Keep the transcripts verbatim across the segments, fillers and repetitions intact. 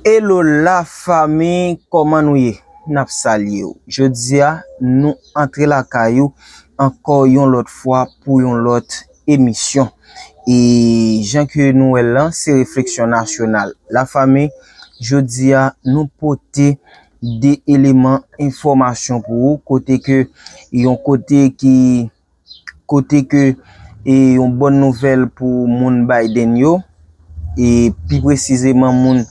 Hello la fami, kòman nou ye? N ap salye w. Jodi a, nou antre lakay ou ankò yon lòt fwa pou yon lòt emisyon. E jan ke nou wè l lan, se refleksyon nasyonal. La fami, jodi a, nou pote de eleman enfòmasyon pou ou, kote ke yon kote ki kote ke e yon bòn nouvèl pou moun Biden yo, e pi presizeman moun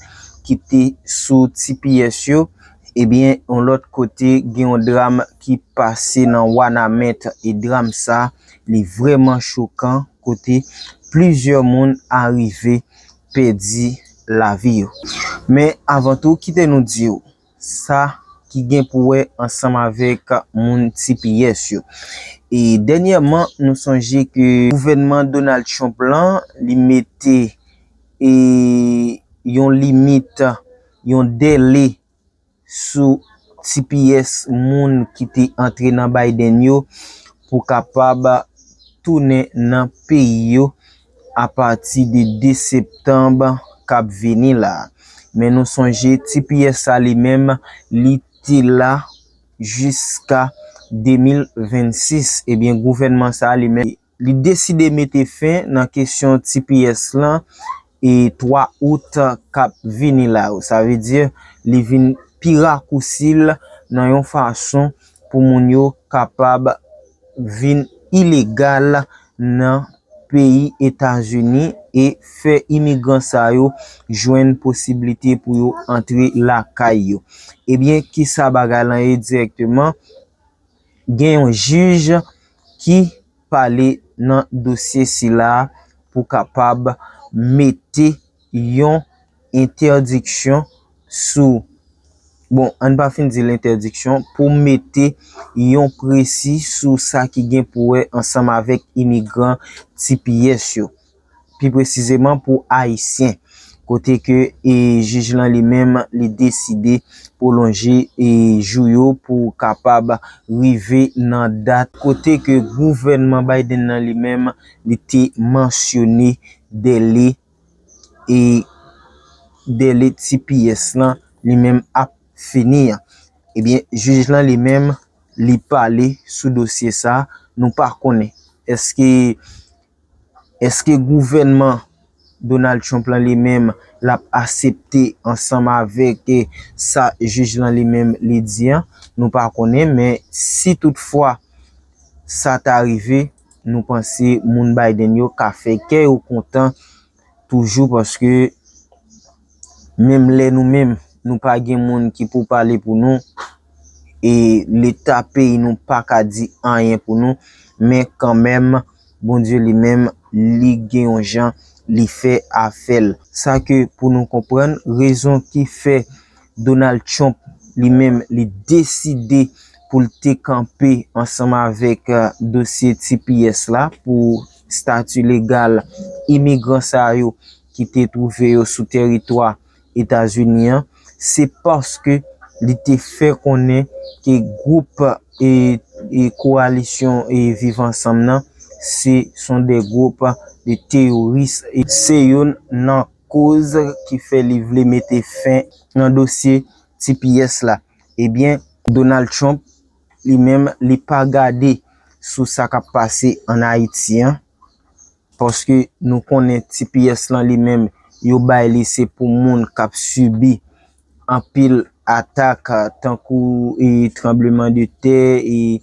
ki te sou T P S yo, ebyen, yon lòt kote gen yon dram ki pase nan Wanament, e dram sa, li vrèman chokan, kote plizyè moun arive pèdi lavi yo. Men avan tou, kite nou di w, sa ki gen pou wè ansanm avèk moun T P S yo. E dènyèman, nou sonje ke gouvènman Donald Trump lan, li mete e yon limit, yon dèle sou T P S moun ki te antre nan Biden yo pou kapab tounen nan peyi yo apati de de septanm k ap vini la. Men nou sonje T P S sa li menm, li te la jiska de mil vennsis. Ebyen, gouvènman sa li menm, li deside mete fen nan kesyon T P S lan e twa out k ap vini la yo. Sa vle di, li vin pi rakousi l nan yon fason pou moun yo kapab vin ilegal nan peyi Etazini e fè imigran sa yo jwenn posiblite pou yo antre lakay yo. Ebyen, kisa bagay lan ye dirèkteman? Gen yon jij ki pale nan dosye sila pou kapab mete yon entèdiksyon sou, bon, ann pa fin di l entèdiksyon, pou mete yon presi sou sa ki gen pou wè ansanm avèk imigran T P S yo, pi presizeman pou Ayisyen, kote ke e jij lan li menm, li deside pwolonje e jou yo pou kapab rive nan dat kote ke gouvènman Biden nan li menm, li te mansyone dèle e dèle T P S lan li menm ap fini an. Ebyen, jij lan li menm, li pale sou dosye sa, nou pa konnen èske èske gouvènman Donald Trump lan li menm, l ap aksepte ansanm avèk e sa jij lan li menm li di an? Nou pa konnen, men si toutfwa sa ta rive, nou panse moun Biden yo ka fè kè yo kontan toujou, paske menm lè nou menm, nou pa gen moun ki pou pale pou nou, e leta peyi nou pa ka di anyen pou nou, men kanmenm, Bondye li menm, li gen yon jan li fè afè l. Sa ke pou nou konprann, rezon ki fè Donald Trump li menm, li deside pou l te kanpe ansanm avèk, eh, dosye T P S la pou stati legal imigran sa yo ki te twouve yo sou tèritwa Etazini an, se paske li te fè konnen ke gwoup e, e kowalisyon e Viv Ansanm nan, se son de gwoup de teyoris. E se youn nan koz ki fè li vle mete fen nan dosye T P S la. Ebyen, Donald Trump, li menm, li pa gade sou sa k ap pase ann Ayiti an, paske nou konnen T P S lan li menm, yo bay li se pou moun k ap sibi anpil atak, tankou, e, tranbleman de tè, e,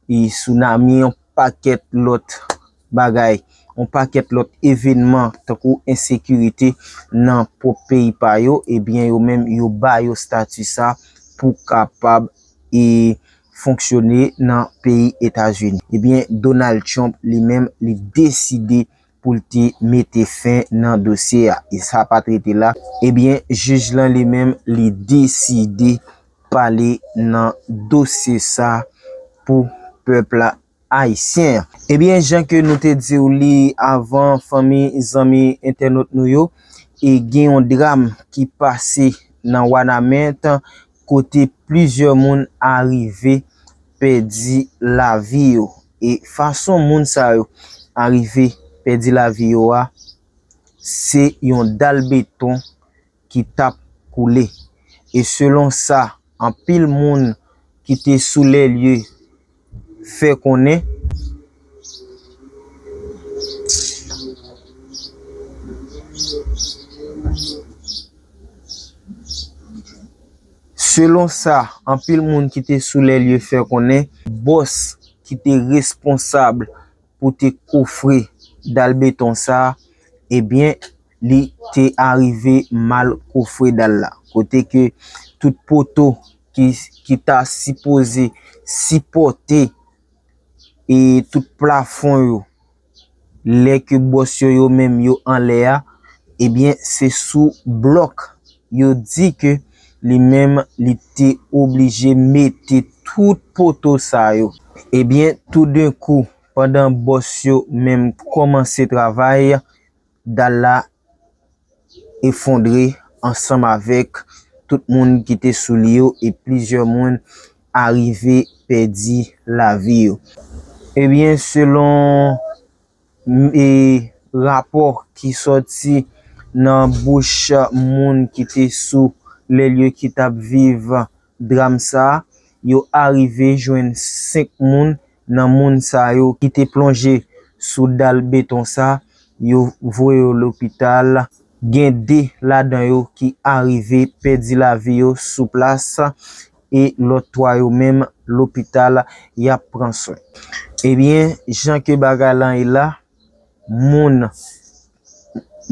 e, sounami, yon pakèt lòt bagay, yon pakèt lòt evènman, tankou ensekirite nan pwòp peyi pa yo, ebyen, yo menm, yo ba yo estati sa pou kapab, e, fonksyone nan peyi Etazini. Ebyen, Donald Trump, li menm, li deside pou l te mete fen nan dosye a. E sa pa t rete la. Ebyen, jij lan, li menm, li deside pale nan dosye sa pou pèp la ayisyen an. Ebyen, jan ke nou te di w li avan, fanmi, zanmi, entènot nou yo, e gen yon dram ki pase nan Wanament, kote plizyè moun arive pèdi lavi yo. E fason moun sa yo arive pèdi lavi yo a, se yon dal beton ki t ap koule. E selon sa anpil moun ki te sou lè lye fè konnen, selon sa anpil moun ki te sou lè lye fè konnen, bòs ki te responsab pou te kofre dal beton sa, ebyen, li te arive mal kofre dal la. Kote ke tout poto ki, ki ta sipoze sipòte e tout plafon yo, lè ke bòs yo, yo menm yo anlè a, ebyen, se sou blòk yo di ke li menm li te oblije mete tout poto sa yo. Ebyen, toudenkou, pandan bòs yo menm kòmanse travay, dal la efondre ansanm avèk tout moun ki te sou li yo e plizyè moun arive pèdi lavi yo. Ebyen, selon e rapò ki sòti nan bouch moun ki te sou lè lye ki t ap viv dram sa, yo arive jwenn senk moun nan moun sa yo ki te plonje sou dal beton sa, yo voye yo lopital. Gen de ladan yo ki arive pèdi lavi yo sou plas e lòt twa yo menm lopital y ap pran swen. Ebyen, jan ke bagay lan ye la, moun,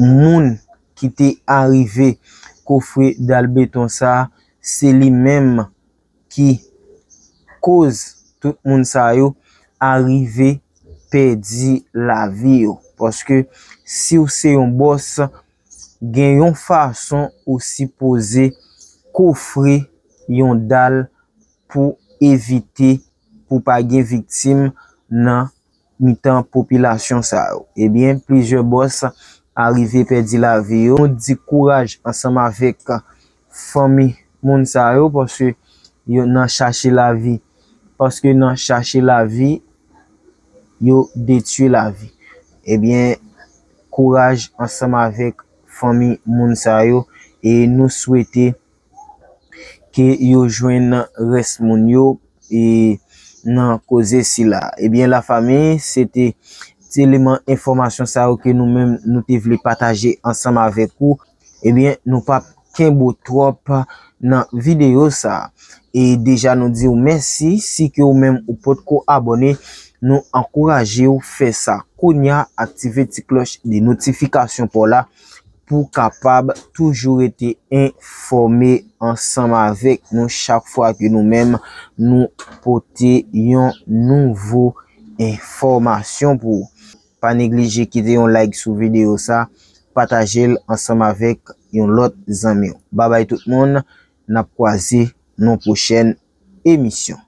moun ki te arive kofre dal beton sa, se li menm ki koz tout moun sa yo arive pèdi lavi yo. Paske si w se yon bòs, gen yon fason ou sipoze kofre yon dal pou evite, pou pa gen viktim nan mitan popilasyon sa yo. Ebyen, plizyè bòs arive pèdi lavi yo. Nou di kouraj ansanm avèk fanmi moun sa yo, paske yo nan chache lavi, paske nan chache lavi, yo detwi lavi. Ebyen, kouraj ansanm avèk fanmi moun sa yo, e nou swete ke yo jwenn rès moun yo, e nan koze sila. Ebyen, lafanmi, se te ti eleman enfòmasyon sa yo ke nou menm nou te vle pataje ansanm avèk ou. Ebyen, nou p ap kenbe w twòp nan videyo sa. E deja nou di w mèsi, si ke ou menm ou potko abòne, nou ankouraje w fè sa kounye a, aktive ti klòch de notifikasyon pa w la pou w kapab toujou rete enfòme ansanm avèk nou chak fwa ke nou menm nou pote yon nouvo enfòmasyon pou ou. Pa neglije kite yon like sou videyo sa, pataje l ansanm avèk yon lòt zanmi w. Babay tout moun, n ap kwaze nan pwochèn emisyon.